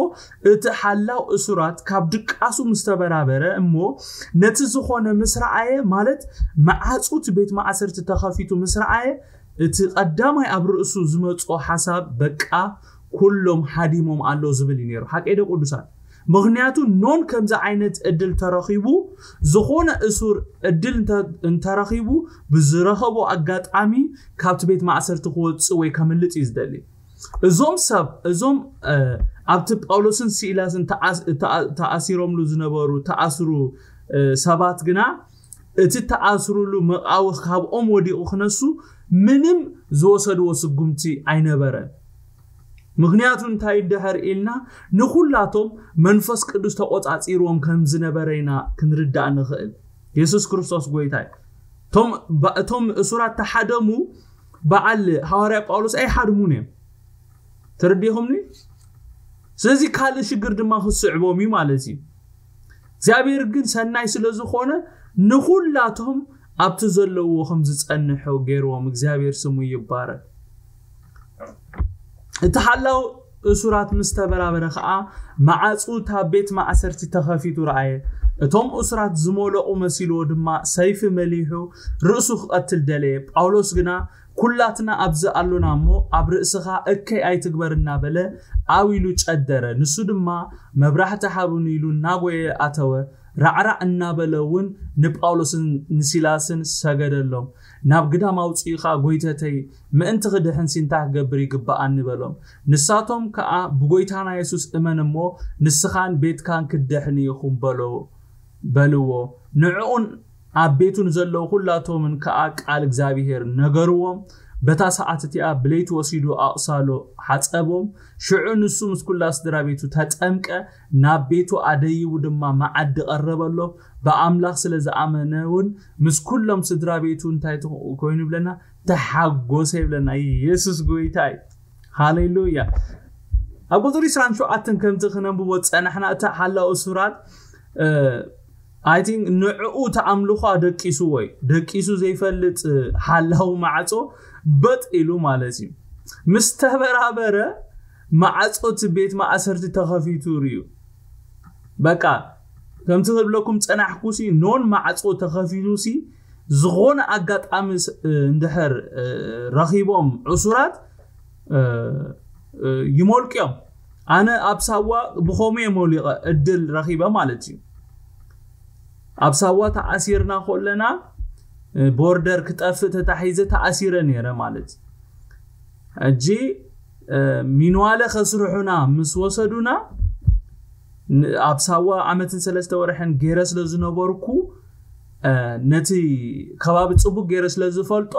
እቲ ሓላው እሱራት ካብ ድቃሱ ምስ ተበራበረ እሞ ነቲ ዝኾነ ምስ ረኣየ፣ ማለት መዓፁ እቲ ቤት ማእሰርቲ ተኸፊቱ ምስ ረኣየ፣ እቲ ቀዳማይ ኣብ ርእሱ ዝመፅኦ ሓሳብ በቃ ኩሎም ሃዲሞም ኣሎ ዝብል እዩ ነይሩ። ሓቀይ ዶ ቅዱሳን? ምኽንያቱ ኖን ከምዚ ዓይነት እድል ተረኺቡ፣ ዝኾነ እሱር እድል እንተ- እንተረኺቡ ብዝረኸቦ ኣጋጣሚ ካብቲ ቤት ማእሰርቲ ክወፅእ ወይ ከምልጥ እዩ ዝደሊ። እዞም ሰብ እዞም ኣብቲ ጳውሎስን ሲላስን ተኣሲሮምሉ ዝነበሩ ተኣስሩ ሰባት ግና እቲ ተኣስሩሉ መቃውሕ ካብኦም ወዲቑ ክነሱ ምንም ዝወሰድዎ ስጉምቲ ኣይነበረን። ምክንያቱ እንታይ ድሕር ኢልና ንኩላቶም መንፈስ ቅዱስ ተቆጻጺርዎም ከም ዝነበረ ኢና ክንርዳእ ንኽእል። የሱስ ክርስቶስ ጎይታ እዩ። እቶም እሱራት ተሓደሙ በዓል ሃዋርያ ጳውሎስ ኣይሓድሙን እዮም። ተረዲኹምኒ? ስለዚ ካልእ ሽግር ድማ ክስዕቦም እዩ ማለት እዩ። እግዚኣብሔር ግን ሰናይ ስለ ዝኾነ ንኹላቶም ኣብቲ ዘለዎ ከም ዝጸንሑ ገይርዎም። እግዚኣብሔር ስሙ ይባረክ። እቲ ሓላው እሱራት ምስ ተበራበረ ኸዓ መዓጹ እታ ቤት ማእሰርቲ ተኸፊቱ ረኣየ። እቶም እሱራት ዝመለቑ መሲልዎ ድማ ሰይፊ መሊሑ ርእሱ ክቐትል ደለየ። ጳውሎስ ግና ኩላትና ኣብዚ ኣሎና እሞ ኣብ ርእስኻ እከይ ኣይትግበር እናበለ ዓው ኢሉ ጨደረ። ንሱ ድማ መብራህቲ ሃቡኒ ኢሉ እናጎየ ኣተወ። ራዕራዕ እናበለ እውን ንጳውሎስን ንሲላስን ሰገደሎም። ናብ ግዳም ኣውፅኢኻ ጎይተተይ ምእንቲ ክድሕን ሲንታ ክገብር ይግብኣኒ በሎም። ንሳቶም ከዓ ብጎይታና የሱስ እመን እሞ ንስኻን ቤትካን ክትድሕን ኢኹም በሎ በልዎ። ንዕኡን ኣብ ቤቱ ንዘለዉ ኩላቶምን ከኣ ቃል እግዚኣብሔር ነገርዎም። በታ ሰዓት እቲኣ ብለይቲ ወሲዱ ኣቑሳሎ ሓጸቦም። ሽዑ ንሱ ምስ ኩላ ስድራ ቤቱ ተጠምቀ፣ ናብ ቤቱ ኣደይቡ ድማ መዓዲ ቀረበሎም። ብኣምላኽ ስለ ዝኣመነ እውን ምስ ኩሎም ስድራ ቤቱ እንታይ ትኾ- ኮይኑ ይብለና? ተሓጎሰ ይብለና። ኢየሱስ ጎይታ እዩ። ሃሌሉያ። ኣብ ቁፅሪ ዕስራን ሸውዓተን ከምቲ ክነንብቦ ዝጸናሕና እቲ ሓላው እሱራት I think ንዕኡ እቲ ኣምልኾ ደቂስዎ እዩ። ደቂሱ ዘይፈልጥ ሓላው ማዕጾ በጥ ኢሉ ማለት እዩ። ምስ ተበራበረ ማዕጾ እቲ ቤት ማእሰርቲ ተኸፊቱ ርዩ። በቃ ከምቲ ክብለኩም ጸናሕኩሲ ኖን ማዕጾ ተኸፊቱሲ ዝኾነ ኣጋጣሚ እንድሕር ረኺቦም እሱራት ይሞልቅዮም። ኣነ ኣብ ሳዋ ብኸምኡ እየ ሞሊቐ እድል ረኺበ ማለት እዩ። ኣብ ሳዋ ተኣሲርና ከለና ቦርደር ክጠፍእ ተታሒዘ ተኣሲረ ነይረ ማለት እዩ። ሕጂ ሚንዋለ ከስርሑና ምስ ወሰዱና ኣብ ሳዋ ዓመትን ሰለስተ ወርሕን ገይረ ስለ ዝነበርኩ ነቲ ከባቢ ፅቡቅ ገይረ ስለ ዝፈልጦ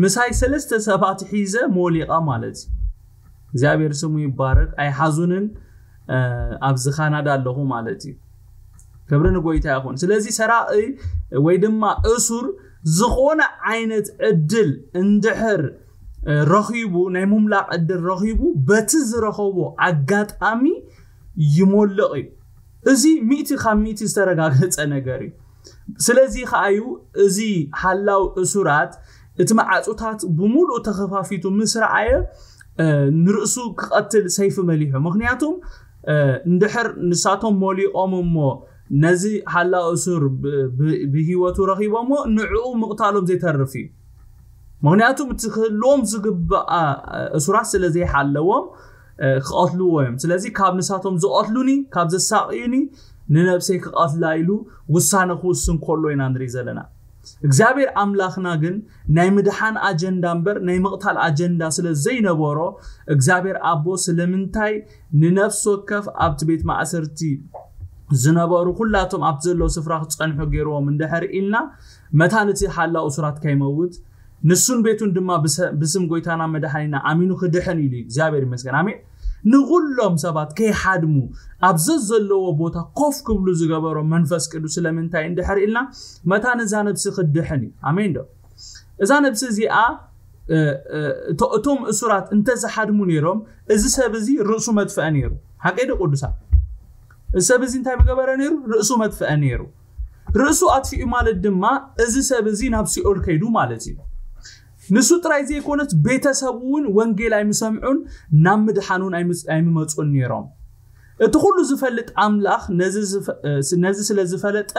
ምሳይ ሰለስተ ሰባት ሒዘ ሞሊቐ ማለት እዩ። እግዚኣብሔር ስሙ ይባረክ። ኣይሓዙንን ኣብዚ ካናዳ ኣለኹ ማለት እዩ። ክብሪ ንጎይታ ይኹን። ስለዚ ሰራቂ ወይ ድማ እሱር ዝኾነ ዓይነት ዕድል እንድሕር ረኺቡ ናይ ምምላቕ ዕድል ረኺቡ በቲ ዝረኸቦ ኣጋጣሚ ይሞልቕ እዩ። እዚ ሚእቲ ካብ ሚእቲ ዝተረጋገፀ ነገር እዩ። ስለዚ ከዓ እዩ እዚ ሓላው እሱራት እቲ መዓፁታት ብምሉእ ተኸፋፊቱ ምስ ረኣየ ንርእሱ ክቐትል ሰይፊ መሊሑ። ምክንያቱም እንድሕር ንሳቶም ሞሊቖም እሞ ነዚ ሓላው እሱር ብህይወቱ ረኺቦሞ ንዕኡ ምቕታሎም ዘይተርፍ እዩ። ምክንያቱም እቲ ክህልዎም ዝግብኣ እሱራት ስለ ዘይሓለዎም ክቐትልዎ እዮም። ስለዚ ካብ ንሳቶም ዝቐትሉኒ ካብ ዘሳቕዩኒ ንነብሰይ ክቐትላ ኢሉ ውሳነ ክውስን ከሎ ኢና ንርኢ ዘለና። እግዚኣብሔር ኣምላኽና ግን ናይ ምድሓን ኣጀንዳ እምበር ናይ ምቕታል ኣጀንዳ ስለ ዘይነበሮ፣ እግዚኣብሔር ኣቦ ስለምንታይ ንነፍሲ ወከፍ ኣብቲ ቤት ማእሰርቲ ዝነበሩ ኩላቶም ኣብቲ ዘለዉ ስፍራ ክጸንሑ ገይርዎም እንድሕር ኢልና፣ መታን እቲ ሓላው እሱራት ከይመውት፣ ንሱን ቤቱን ድማ ብሰ- ብስም ጎይታና መድሓኒና ኣሚኑ ክድሕን ኢሉ እዩ። እግዚኣብሔር ይመስገን፣ ኣሜን። ንኹሎም ሰባት ከይሓድሙ ኣብ ዘዘለዎ ቦታ ኮፍ ክብሉ ዝገበሮ መንፈስ ቅዱስ ስለምንታይ እንድሕር ኢልና፣ መታን እዛ ነብሲ ክድሕን እዩ። ኣሜን ዶ? እዛ ነብሲ እዚኣ እቶም እሱራት እንተዝሓድሙ ነይሮም፣ እዚ ሰብ እዚ ርእሱ መጥፍአ ነይሩ። ሓቀይ ዶ ቅዱሳት? እዚ ሰብ እዚ እንታይ ምገበረ ነይሩ? ርእሱ መጥፍአ ነይሩ። ርእሱ ኣጥፊኡ ማለት ድማ እዚ ሰብ እዚ ናብ ሲኦል ከይዱ ማለት እዩ። ንሱ ጥራይ ዘይኮነስ ቤተሰቡ እውን ወንጌል ኣይምሰምዑን ናብ ምድሓን እውን ኣይምመፁን ነይሮም። እቲ ኩሉ ዝፈልጥ ኣምላኽ ነዚ ስለ ዝፈለጠ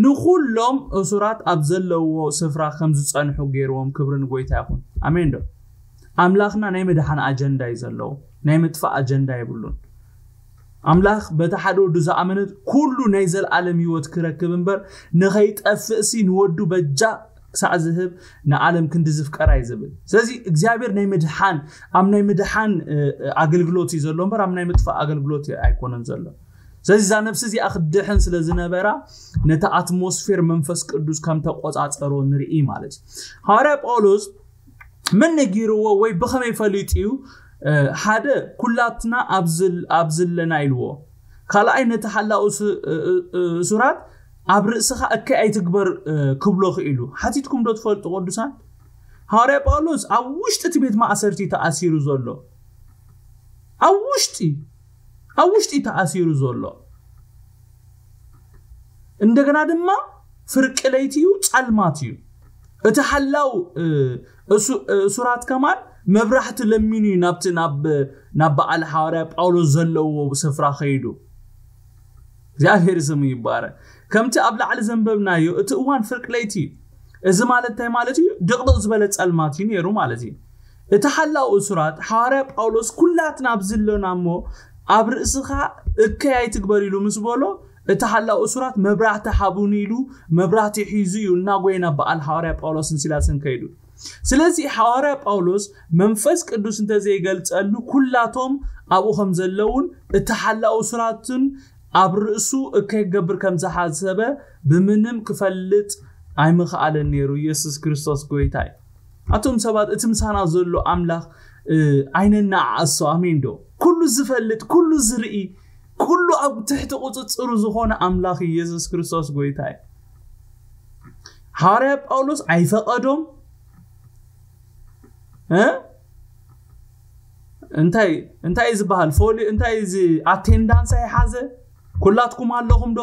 ንኹሎም እሱራት ኣብ ዘለዎ ስፍራ ከም ዝጸንሑ ገይርዎም። ክብሪ ንጎይታ ይኹን። ኣሜን ዶ? ኣምላኽና ናይ ምድሓን ኣጀንዳ እዩ ዘለዎ፣ ናይ ምጥፋእ ኣጀንዳ የብሉን። ኣምላኽ በቲ ሓደ ወዱ ዝኣመነት ኩሉ ናይ ዘለኣለም ህይወት ክረክብ እምበር ንኸይጠፍእሲ ንወዱ በጃ ክሳዕ ዝህብ ንዓለም ክንዲ ዝፍቀራ እዩ ዝብል። ስለዚ እግዚኣብሔር ናይ ምድሓን ኣብ ናይ ምድሓን ኣገልግሎት እዩ ዘሎ እምበር ኣብ ናይ ምጥፋእ ኣገልግሎት ኣይኮነን ዘሎ። ስለዚ እዛ ነብሲ እዚኣ ክድሕን ስለ ዝነበራ ነቲ ኣትሞስፌር መንፈስ ቅዱስ ከም ተቆጻጸሮ ንርኢ ማለት እዩ። ሃዋርያ ጳውሎስ ምን ነጊርዎ ወይ ብኸመይ ፈሊጡ እዩ? ሓደ ኩላትና ኣብ ዘለና ኢልዎ። ካልኣይ ነቲ ሓላው እሱራት ኣብ ርእስኻ እከይ ኣይትግበር ክብሎ ክኢሉ። ሓቲትኩም ዶ ትፈልጡ ቅዱሳን? ሃዋርያ ጳውሎስ ኣብ ውሽጢ እቲ ቤት ማእሰርቲ ተኣሲሩ ዘሎ ኣብ ውሽጢ ኣብ ውሽጢ ተኣሲሩ ዘሎ እንደገና ድማ ፍርቂ ለይቲ እዩ፣ ጸልማት እዩ። እቲ ሓላው እሱራት ከማን መብራህቲ ለሚኑ እዩ ናብቲ ናብ በዓል ሃዋርያ ጳውሎስ ዘለዎ ስፍራ ከይዱ። እግዚኣብሔር ስሙ ይባረክ። ከምቲ ኣብ ላዕሊ ዘንበብናዮ እቲ እዋን ፍርቂ ለይቲ እዩ። እዚ ማለት እንታይ ማለት እዩ? ድቕድቕ ዝበለ ጸልማት እዩ ነይሩ ማለት እዩ። እቲ ሓላው እሱራት ሃዋርያ ጳውሎስ ኩላትና ኣብዚ ኣለና እሞ ኣብ ርእስኻ እከይ ኣይትግበር ኢሉ ምስ በሎ እቲ ሓላው እሱራት መብራህቲ ሃቡኒ ኢሉ መብራህቲ ሒዙ እዩ እናጎየ ናብ በዓል ሃዋርያ ጳውሎስን ሲላስን ከይዱ። ስለዚ ሃዋርያ ጳውሎስ መንፈስ ቅዱስ እንተዘይገልጸሉ ኩላቶም ኣብኡ ከም ዘለውን እቲ ሓላው እሱራትን ኣብ ርእሱ እከይ ክገብር ከም ዝሓሰበ ብምንም ክፈልጥ ኣይምኽኣለን ነይሩ። ኢየሱስ ክርስቶስ ጎይታ እዩ። ኣቶም ሰባት እቲ ምሳና ዘሎ ኣምላኽ ኣይነናዓሶ። ኣሜን ዶ? ኩሉ ዝፈልጥ ኩሉ ዝርኢ ኩሉ ኣብ ትሕቲ ቁፅፅሩ ዝኾነ ኣምላኽ ኢየሱስ ክርስቶስ ጎይታ እዩ። ሃዋርያ ጳውሎስ ኣይፈቐዶም እንታይ እንታይ ዝበሃል ፎሊ እንታይ እዚ ኣቴንዳንስ ኣይሓዘ ኩላትኩም ኣለኹም ዶ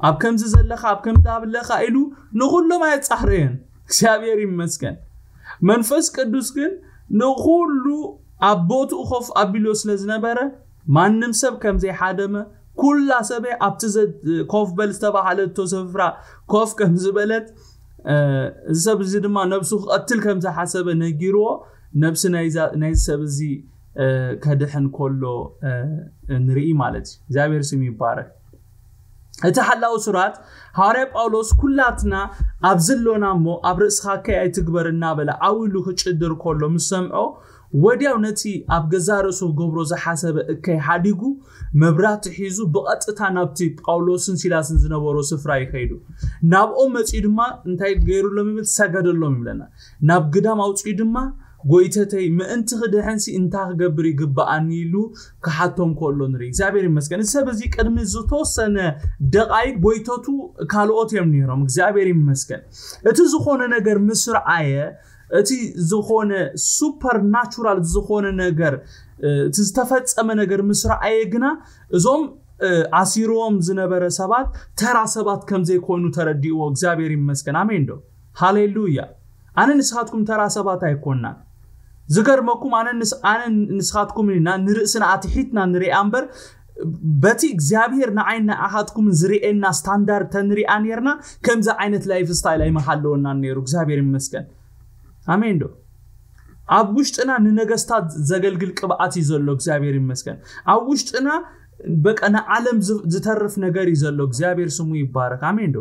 ኣብ ከምዚ ዘለኻ ኣብ ከምዚ ኣብለኻ ኢሉ ንኹሎም ኣየጻህረየን። እግዚኣብሔር ይመስገን። መንፈስ ቅዱስ ግን ንኹሉ ኣብ ቦትኡ ኮፍ ኣቢሎ ስለ ዝነበረ ማንም ሰብ ከም ዘይሓደመ ኩላ ሰበይ ኣብቲ ኮፍ በል ዝተባሃለቶ ስፍራ ኮፍ ከም ዝበለት እዚ ሰብ እዚ ድማ ነብሱ ክቐትል ከም ዝሓሰበ ነጊርዎ ነብሲ ናይዚ ሰብ እዚ ከድሕን ከሎ ንርኢ ማለት እዩ። እግዚኣብሔር ስም ይባረክ። እቲ ሓላው ሱራት ሃዋርያ ጳውሎስ ኩላትና ኣብ ዘሎና እሞ ኣብ ርእስኻ ከይ ኣይትግበር እናበለ ዓው ኢሉ ክጭድር ከሎ ምስ ሰምዖ ወዲያው ነቲ ኣብ ገዛ ርእሱ ክገብሮ ዝሓሰበ እከይ ሓዲጉ መብራህቲ ሒዙ ብቐጥታ ናብቲ ጳውሎስን ሲላስን ዝነበሮ ስፍራ ይኸይዱ። ናብኦም መጺኡ ድማ እንታይ ገይሩሎም ይብል? ሰገደሎም ይብለና። ናብ ግዳም ኣውጺኡ ድማ ጎይተተይ ምእንቲ ክድሕንሲ እንታይ ክገብር ይግብኣኒ ኢሉ ክሓቶም ከሎ ንርኢ። እግዚኣብሔር ይመስገን። እዚ ሰብ እዚ ቅድሚ ዝተወሰነ ደቓይቅ ጎይተቱ ካልኦት እዮም ነይሮም። እግዚኣብሔር ይመስገን። እቲ ዝኾነ ነገር ምስ ረኣየ እቲ ዝኾነ ሱፐር ናቹራል ዝኾነ ነገር እቲ ዝተፈጸመ ነገር ምስ ረኣየ ግና እዞም ኣሲርዎም ዝነበረ ሰባት ተራ ሰባት ከም ዘይኮኑ ተረዲእዎ። እግዚኣብሔር ይመስገን። ኣሜን ዶ? ሃሌሉያ። ኣነ ንስኻትኩም ተራ ሰባት ኣይኮንናን። ዝገርመኩም ኣነ ንስኻትኩም ኢና ንርእስና ኣትሒትና ንሪኣ እምበር በቲ እግዚኣብሔር ንዓይን ንዓኻትኩምን ዝርእየና ስታንዳርድ ተንሪኣ ነርና ከምዚ ዓይነት ላይፍ ስታይል ኣይምሃለወናን ነይሩ። እግዚኣብሔር ይመስገን። ኣሜን ዶ? ኣብ ውሽጥና ንነገስታት ዘገልግል ቅብኣት እዩ ዘሎ። እግዚኣብሔር ይመስገን። ኣብ ውሽጥና በቃ ንዓለም ዝተርፍ ነገር እዩ ዘሎ። እግዚኣብሔር ስሙ ይባረክ። ኣሜን ዶ?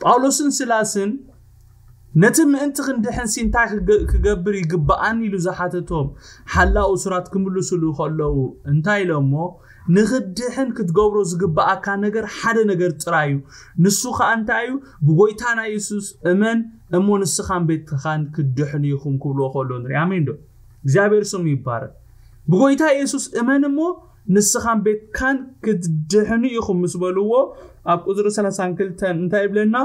ጳውሎስን ስላስን ነቲ ምእንቲ ክንድሕንሲ እንታይ ክገ- ክገብር ይግብኣኒ ኢሉ ዝሓተቶም ሓላው እሱራት ክምልሱሉ ከለዉ እንታይ ኢሎሞ? ንክድሕን ክትገብሮ ዝግብኣካ ነገር ሓደ ነገር ጥራይ እዩ። ንሱ ከዓ እንታይ እዩ? ብጎይታና የሱስ እመን እሞ ንስኻን ቤትኻን ክትድሕኑ ኢኹም ክብልዎ ከሎ ንርኢ። ኣሜን ዶ? እግዚኣብሔር ስሙ ይባረክ። ብጎይታ የሱስ እመን እሞ ንስኻን ቤትካን ክትድሕኑ ኢኹም ምስ በልዎ ኣብ ቁፅሪ ሰላሳን ክልተን እንታይ ይብለና?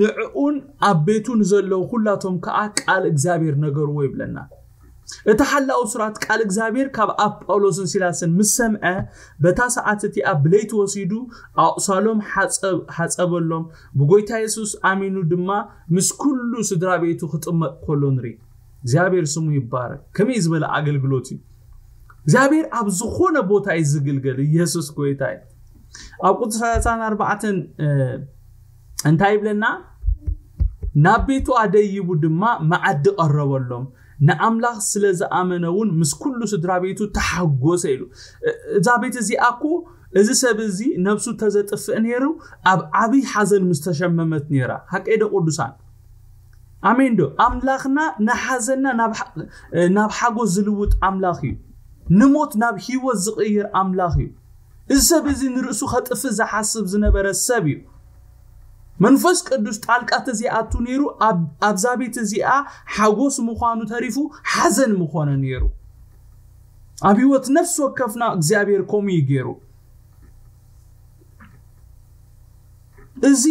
ንዕኡን ኣብ ቤቱ ንዘለዉ ኩላቶም ከዓ ቃል እግዚኣብሔር ነገርዎ ይብለና። እቲ ሓላው እሱራት ቃል እግዚኣብሔር ካብ ኣፍ ጳውሎስን ሲላስን ምስ ሰምዐ በታ ሰዓት እቲኣ ብለይቲ ወሲዱ ኣቑሳሎም ሓጸብ- ሓጸበሎም። ብጎይታ የሱስ ኣሚኑ ድማ ምስ ኩሉ ስድራ ቤቱ ክጥመቕ ከሎ ንርኢ። እግዚኣብሔር ስሙ ይባረክ። ከመይ ዝበለ ኣገልግሎት እዩ! እግዚኣብሔር ኣብ ዝኾነ ቦታ እዩ ዝግልገል። ኢየሱስ ጎይታ እዩ። ኣብ ቁፅሪ ሰላሳን ኣርባዕተን እንታይ ይብለና? ናብ ቤቱ ኣደይቡ ድማ መዓዲ ቀረበሎም፣ ንኣምላኽ ስለ ዝኣመነ እውን ምስ ኩሉ ስድራ ቤቱ ተሓጎሰ ኢሉ። እዛ ቤት እዚኣ እኮ እዚ ሰብ እዚ ነብሱ ተዘጥፍእ ነይሩ ኣብ ዓብይ ሓዘን ምስ ተሸመመት ነይራ። ሓቀይ ዶ ቅዱሳን? ኣሜን ዶ? ኣምላኽና ንሓዘንና ናብ ሓ- ናብ ሓጎስ ዝልውጥ ኣምላኽ እዩ። ንሞት ናብ ህይወት ዝቕይር ኣምላኽ እዩ። እዚ ሰብ እዚ ንርእሱ ከጥፍእ ዝሓስብ ዝነበረ ሰብ እዩ። መንፈስ ቅዱስ ጣልቃ ተዘይኣቱ ነይሩ ኣብ- ኣብዛ ቤት እዚኣ ሓጎስ ምዃኑ ተሪፉ ሓዘን ምኾነ ነይሩ። ኣብ ህይወት ነፍሲ ወከፍና እግዚኣብሔር ከምኡ እዩ ገይሩ። እዚ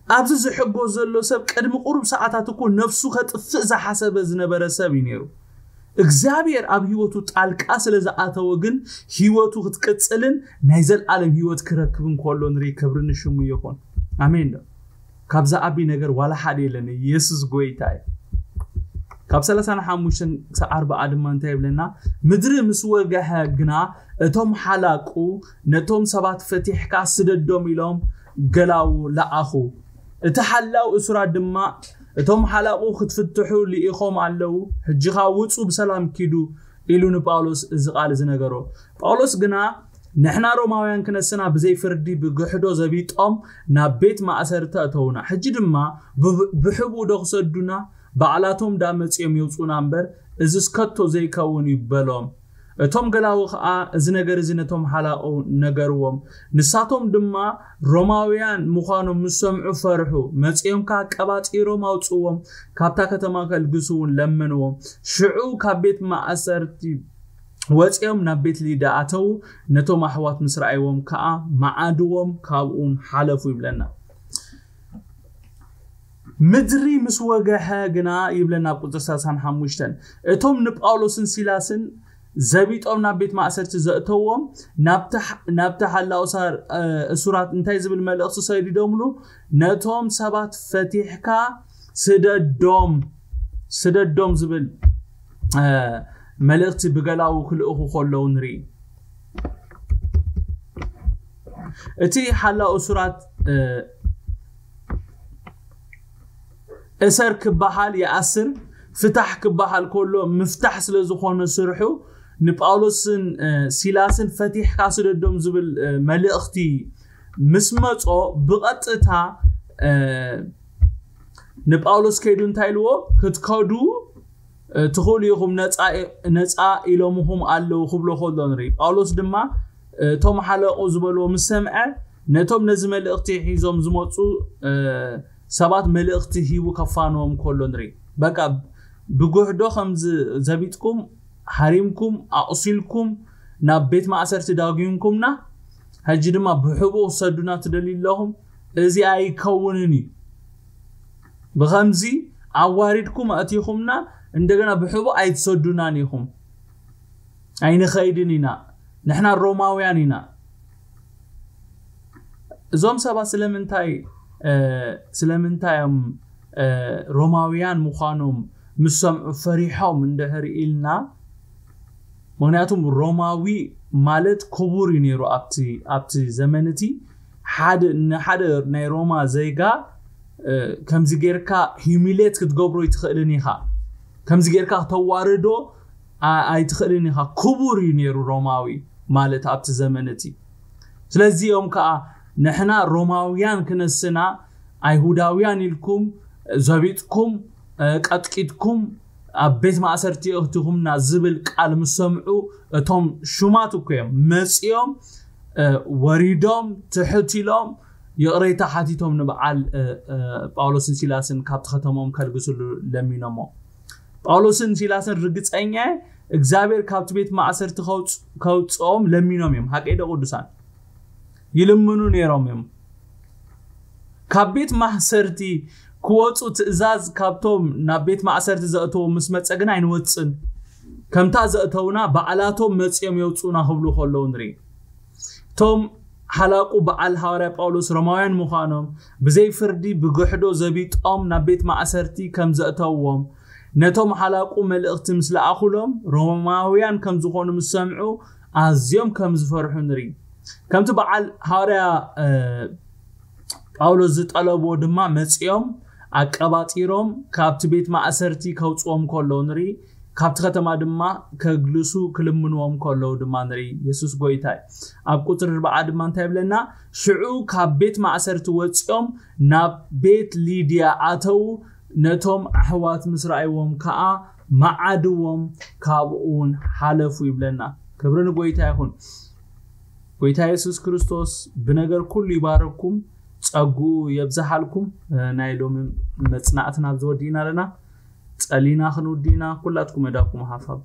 ኣብዚ ዝሕጎ ዘሎ ሰብ ቅድሚ ቁሩብ ሰዓታት እኮ ነፍሱ ከጥፍእ ዝሓሰበ ዝነበረ ሰብ እዩ ነይሩ። እግዚኣብሔር ኣብ ህይወቱ ጣልቃ ስለ ዝኣተወ ግን ህይወቱ ክትቅፅልን ናይ ዘልኣለም ህይወት ክረክብን ከሎ ንርኢ። ክብሪ ንሽሙ ይኹን። ኣሜን ዶ? ካብ ዝዓቢ ነገር ዋላ ሓደ የለን። ኢየሱስ ጎይታ እዩ። ካብ ሰላሳን ሓሙሽተን ክሳብ ኣርባዓ ድማ እንታይ ይብለና? ምድሪ ምስ ወገሐ ግና እቶም ሓላቁ ነቶም ሰባት ፈቲሕካ ስደዶም ኢሎም ገላዉ ለኣኹ። እቲ ሓላው እሱራት ድማ እቶም ሓላቁ ክትፍትሑ ልኢኾም ኣለዉ፣ ሕጂ ኸኣ ውጹ ብሰላም ኪዱ ኢሉ ንጳውሎስ እዚ ቃል እዚ ነገሮ። ጳውሎስ ግና ንሕና ሮማውያን ክነስና ብዘይ ፍርዲ ብግሕዶ ዘቢጦም ናብ ቤት ማእሰርቲ ኣእተዉና። ሕጂ ድማ ብ- ብሕቡእ ዶ ክሰዱና? ባዕላቶም ዳ መጺኦም የውጹና እምበር እዝስ ከቶ ዘይከውን እዩ በሎም። እቶም ገላዊ ኸኣ እዚ ነገር እዚ ነቶም ሓላቑ ነገርዎም። ንሳቶም ድማ ሮማውያን ምዃኖም ምስ ሰምዑ ፈርሑ። መጺኦም ከኣ ቀባጺሮም ኣውጽዎም፣ ካብታ ከተማ ከልግሱ እውን ለመንዎም። ሽዑ ካብ ቤት ማእሰርቲ ወጺኦም ናብ ቤት ሊዳ ኣተዉ። ነቶም ኣሕዋት ምስ ረኣይዎም ከኣ መዓድዎም ካብኡን ሓለፉ ይብለና። ምድሪ ምስ ወገሐ ግና ይብለና ኣብ ቁፅሪ ሰላሳን ሓሙሽተን እቶም ንጳውሎስን ሲላስን ዘቢጦም ናብ ቤት ማእሰርቲ ዘእተዎም ናብቲ ሓ- ናብቲ ሓላው ሳር እ፣ እሱራት እንታይ ዝብል መልእኽቲ ሰዲዶምሉ? ነቶም ሰባት ፈቲሕካ ስደዶም ስደዶም ዝብል እ፣ መልእኽቲ ብገላዉ ክልእኹ ከለዉ ንርኢ። እቲ ሓላው እሱራት እ፣ እሰር ክበሃል ይኣስር፣ ፍታሕ ክበሃል ከሎ ምፍታሕ ስለ ዝኾነ ስርሑ ንጳውሎስን እ፣ ሲላስን ፈቲሕካ ስደዶም ዝብል እ፣ መልእኽቲ ምስ መጾ ብቐጥታ እ፣ ንጳውሎስ ከይዱ እንታይ ኢልዎ? ክትከዱ እ፣ ትኽእሉ ኢኹም፣ ነፃ ነፃ ኢሎምኹም ኣለዉ ክብሎ ከሎ ንርኢ። ጳውሎስ ድማ እቶም ሓለቑ ዝበልዎ ምስ ሰምዐ ነቶም ነዚ መልእኽቲ ሒዞም ዝመፁ እ፣ ሰባት መልእኽቲ ሂቡ ከፋንዎም ከሎ ንርኢ። በቃ ብጉሕዶ ከም ዝ- ዘቢጥኩም ሃሪምኩም ኣቑሲልኩም ናብ ቤት ማእሰርቲ ዳጒንኩምና፣ ሕጂ ድማ ብሕቡእ ክሰዱና ትደልዩ ኣለኹም። እዚ ኣይከውንን እዩ። ብኸምዚ ኣዋሪድኩም ኣእቲኹምና እንደገና ብሕቡእ ኣይትሰዱናን ኢኹም። ኣይንኸይድን ኢና፣ ንሕና ሮማውያን ኢና። እዞም ሰባት ስለምንታይ እ፣ ስለምንታይ እዮም እ፣ ሮማውያን ምዃኖም ምስ ሰምዑ ፈሪሖም እንድሕር ኢልና? ምክንያቱም ሮማዊ ማለት ክቡር እዩ ነይሩ ኣብቲ ኣብቲ ዘመን እቲ። ሓደ ንሓደ ናይ ሮማ ዜጋ እ፣ ከምዚ ጌርካ ሂሚሌት ክትገብሮ ኣይትኽእልን ኢኻ። ከምዚ ጌርካ ክተዋርዶ ኣ- ኣይትኽእልን ኢኻ። ክቡር እዩ ነይሩ ሮማዊ ማለት ኣብቲ ዘመን እቲ። ስለዚ እዮም ከዓ ንሕና ሮማውያን ክነስና ኣይሁዳውያን ኢልኩም ዘቢጥኩም ቀጥቂጥኩም ኣብ ቤት ማእሰርቲ እኽቲኹምና ዝብል ቃል ምስ ሰምዑ፣ እቶም ሹማት እኮ እዮም መጺኦም፣ ወሪዶም ትሕት ኢሎም ይቕሬታ ሓቲቶም ንበዓል ጳውሎስን ሲላስን ካብቲ ከተሞም ከልግስሉ ለሚኖሞ። ጳውሎስን ሲላስን ርግጸኛ እግዚኣብሔር ካብቲ ቤት ማእሰርቲ ከውፅኦም ለሚኖም እዮም። ሓቀይ ዶ ቅዱሳን? ይልምኑ ነይሮም እዮም። ካብ ቤት ማእሰርቲ ክወፁ ትእዛዝ ካብቶም ናብ ቤት ማእሰርቲ ዘእተዎም ምስ መፀ ግን ኣይንወፅን፣ ከምታ ዘእተውና ባዕላቶም መፅኦም የውፁና ክብሉ ከለዉ ንርኢ። እቶም ሓላቁ በዓል ሃዋርያ ጳውሎስ ሮማውያን ምዃኖም ብዘይ ፍርዲ ብግሕዶ ዘቢጦም ናብ ቤት ማእሰርቲ ከም ዘእተውዎም፣ ነቶም ሓላቁ መልእኽቲ ምስ ለኣኹሎም ሮማውያን ከም ዝኾኑ ምስ ሰምዑ ኣዝዮም ከም ዝፈርሑ ንርኢ። ከምቲ በዓል ሃዋርያ ጳውሎስ ዝጠለብዎ ድማ መጺኦም ኣቀባጢሮም ካብቲ ቤት ማእሰርቲ ከውፅዎም ከለዉ ንርኢ። ካብቲ ከተማ ድማ ከግልሱ ክልምንዎም ከለዉ ድማ ንርኢ። የሱስ ጎይታ እዩ። ኣብ ቁፅሪ ኣርባዓ ድማ እንታይ ይብለና? ሽዑ ካብ ቤት ማእሰርቲ ወፂኦም ናብ ቤት ሊድያ ኣተዉ፣ ነቶም ኣሕዋት ምስ ረኣይዎም ከዓ መዓድዎም፣ ካብኡ እውን ሓለፉ ይብለና። ክብሪ ንጎይታ ይኹን። ጎይታ የሱስ ክርስቶስ ብነገር ኩሉ ይባረኩም፣ ጸጉኡ የብዝሓልኩም። ናይ ሎሚ መጽናዕትና ኣብዚ ወዲእና ኣለና። ጸሊና ክንውዲና ኩላትኩም መዳኩም ሃፋብ